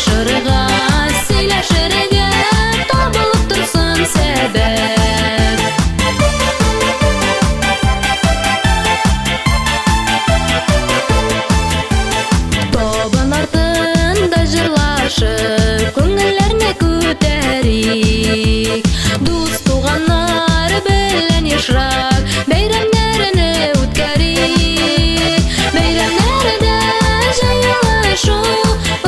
Очрашырга, сөйләшергә табылып торсын сәбәп. Табын артында җырлашып, күңелләрне күтәрик. Дус туганнар белән ешрак бәйрәмнәрне үткәрик. Бәйрәмнәрдә җыелышу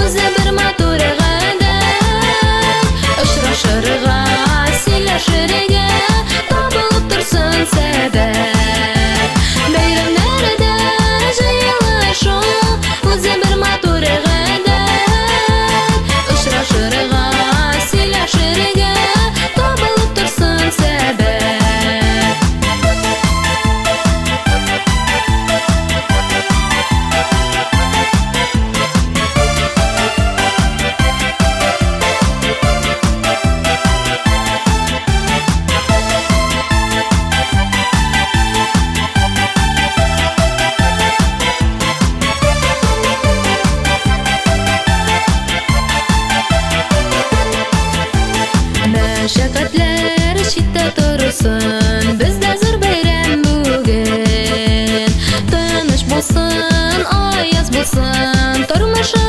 үзе бер матур гадәт. Очрашырга, сөйләшергә табылып торсын сәбәп. Бәйрәмнәрдә җыелышу үзе бер матур гадәт. Очрашырга, сөйләшергә табылып торсын сәбәп. Мәшәкатьләр читтә торсын, бездә зур бәйрәм бүген. Тыныч булсын, аяз булсын, тормышыбыз.